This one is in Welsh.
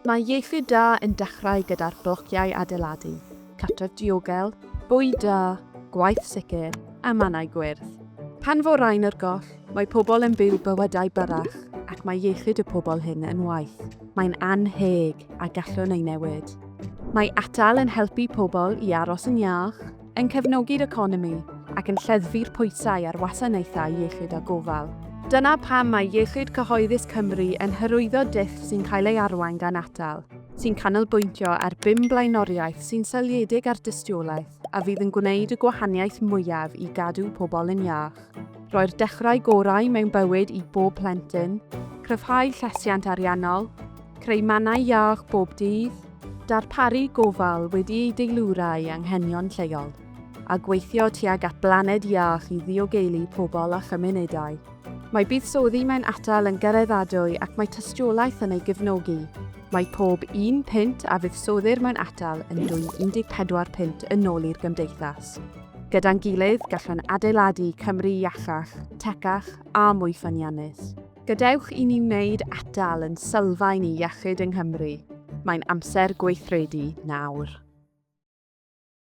Mae iechyd da yn dechrau gyda'r blociau adeiladu, cartref diogel, bwyd da, gwaith sicr a mannau gwyrdd. Pan fo rhain ar goll, mae pobl yn byw bywydau byrrach ac mae iechyd y pobl hyn yn waeth. Mae'n annheg a gallwn ei newid. Mae atal yn helpu pobl i aros yn iach, yn cefnogi'r economi ac yn lleddfu'r pwysau ar wasanaethau iechyd a gofal. Dyna pam mae Iechyd Cyhoeddus Cymru yn hyrwyddo dull sy'n cael ei arwain gan atal, sy'n canolbwyntio ar bum blaenoriaeth sy'n seiliedig ar dystiolaeth a fydd yn gwneud y gwahaniaeth mwyaf i gadw pobl yn iach, rhoi'r dechrau gorau mewn bywyd i bob plentyn, cryfhau llesiant ariannol, creu mannau iach bob dydd, darparu gofal wedi ei deilwra i anghenion lleol, a gweithio tuag at blaned iach i ddiogelu pobl a chymunedau. Mae buddsoddi mewn atal yn gyraeddadwy ac mae tystiolaeth yn ei gefnogi. Mae pob un punt a fuddsoddir mewn atal yn dwyn 14 punt yn ôl i'r gymdeithas. Gyda'n gilydd, gallwn adeiladu Cymru iachach, tecach a mwy ffyniannus. Gadewch i ni wneud atal yn sylfaen i iechyd yng Nghymru. Mae'n amser gweithredu nawr.